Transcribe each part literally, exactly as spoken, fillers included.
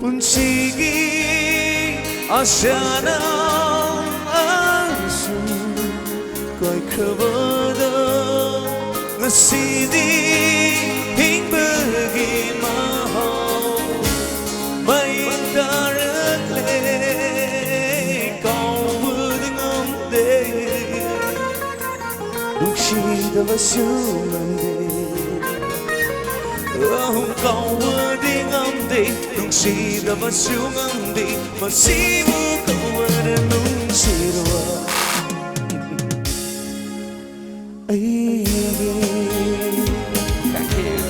ꯄꯨꯟꯁꯤꯒꯤ ꯑꯁꯥꯅ ꯑꯁꯨꯝ ꯀꯥꯏꯈ꯭ꯔꯕꯗ ꯉꯁꯤꯗꯤ ꯍꯤꯡꯕꯒꯤ ꯃꯍꯥꯎ ꯃꯌꯦꯡ ꯇꯥꯔꯛꯂꯦ꯫ ꯀꯥꯎꯕꯗꯤ ꯉꯝꯗꯦ, ꯅꯨꯡꯁꯤꯗꯕꯁꯨ ꯉꯝꯗꯦ꯫ ꯑꯍꯨꯝ ꯀꯥꯎꯕꯗꯤ ꯉꯝꯗꯦ, ꯅꯨꯡꯁꯤꯗꯕꯁꯨ ꯉꯝꯗꯦ, ꯃꯁꯤꯕꯨ ꯀꯧꯕꯗ ꯅꯨꯡꯁꯤꯔꯕ ꯑꯩꯒꯤ꯫ Thank you.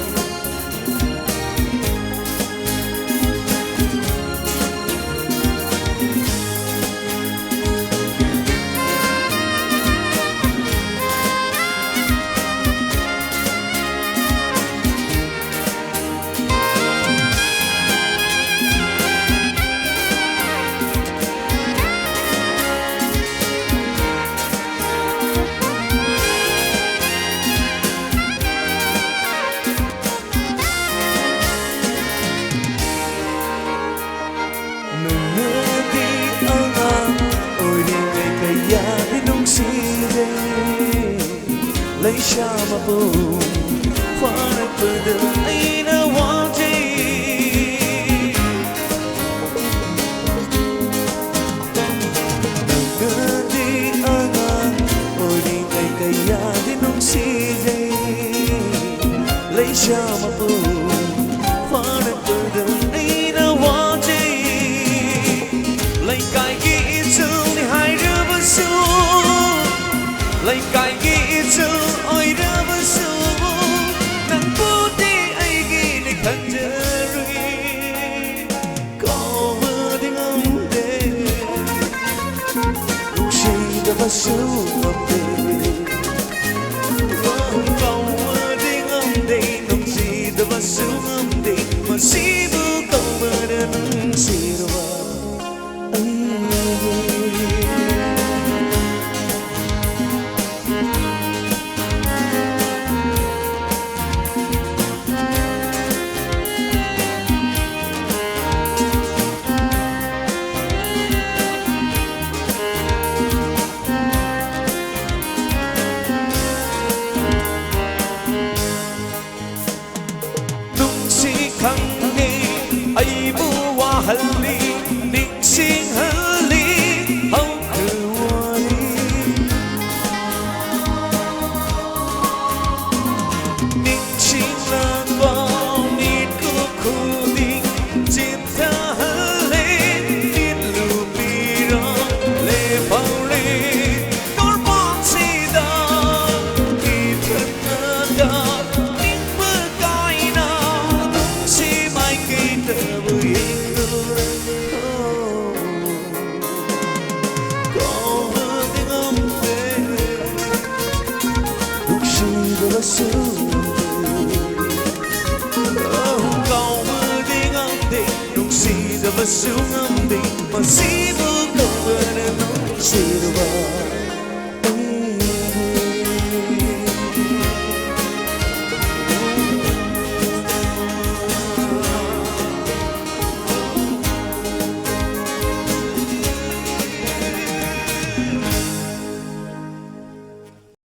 ꯅꯪꯅꯗꯤ ꯑꯉꯥꯡ ꯑꯣꯏꯔꯤꯉꯩ ꯀꯌꯥꯗꯤ ꯅꯨꯡꯁꯤꯔꯦ꯫ ꯂꯩꯁꯥ ꯃꯄꯨꯡ ꯐꯥꯔꯛꯄꯗ ꯑꯩꯅ ꯋꯥꯖꯩ꯫ ꯅꯪꯒꯗꯤ ꯑꯉꯥꯡ ꯑꯣꯏꯔꯤꯉꯩ ꯀꯌꯥꯗꯤ ꯅꯨꯡꯁꯤꯖꯩ꯫ ꯂꯩꯁꯥ ꯃꯄꯨꯡ ꯐꯥꯔꯛꯄꯗ ꯑꯩꯅ ꯋꯥꯖꯩ꯫ ꯂꯩꯀꯥꯏꯒꯤ ꯏꯆꯜꯅꯤ ꯍꯥꯏꯔꯕꯁꯨ, ꯂꯩꯀꯥꯏꯒꯤ ꯏꯆꯜ ꯑꯣꯏꯔꯕꯁꯨ, ꯅꯪꯕꯨꯗꯤ ꯑꯩꯒꯤꯅꯤ ꯈꯟꯖꯔꯨꯏ꯫ ꯀꯥꯎꯕꯗꯤ ꯉꯝꯗꯦ, ꯅꯨꯡꯁꯤꯗꯕꯁꯨ ꯉꯝꯗꯦ꯫ ꯀꯥꯎꯕꯗꯤ ꯉꯝꯗꯦ, ꯅꯨꯡꯁꯤꯗꯕꯁꯨ ꯉꯝꯗꯦ, ꯃꯁꯤꯕꯨ ꯀꯧꯕꯗ ꯅꯨꯡꯁꯤꯔꯕ ꯑꯩꯒꯤ꯫ ꯍꯜꯂꯤ, ꯅꯤꯡꯁꯤꯡꯍꯜꯂꯤ ꯍꯧꯈ꯭ꯔꯕ ꯋꯥꯔꯤ꯫ ꯅꯤꯡꯁꯤꯡꯂꯛꯄ ꯃꯤꯀꯨꯞ ꯈꯨꯗꯤꯡ ꯆꯤꯠꯊꯍꯜꯂꯦ, ꯃꯤꯠꯂꯨ ꯄꯤꯔꯝꯂꯦ ꯐꯥꯎꯔꯦ꯫ ꯇꯣꯔꯕꯥꯟꯁꯤꯗ ꯏꯊꯟꯇ ꯅꯤꯡꯕ ꯀꯥꯏꯅ ꯅꯨꯡꯁꯤ ꯃꯥꯏꯀꯩꯗꯕꯨ ꯌꯦꯡꯂꯨꯔꯦ꯫ ꯀꯥꯎꯕꯗꯤ ꯉꯝꯗꯦ ꯅꯨꯡꯁꯤꯗꯕꯁꯨ ꯉꯝꯗꯦ꯫ ꯀꯥꯎꯕꯗꯤ ꯉꯝꯗꯦ ꯅꯨꯡꯁꯤꯗꯕꯁꯨ ꯉꯝꯗꯦ꯫ ꯃꯁꯤꯕꯨ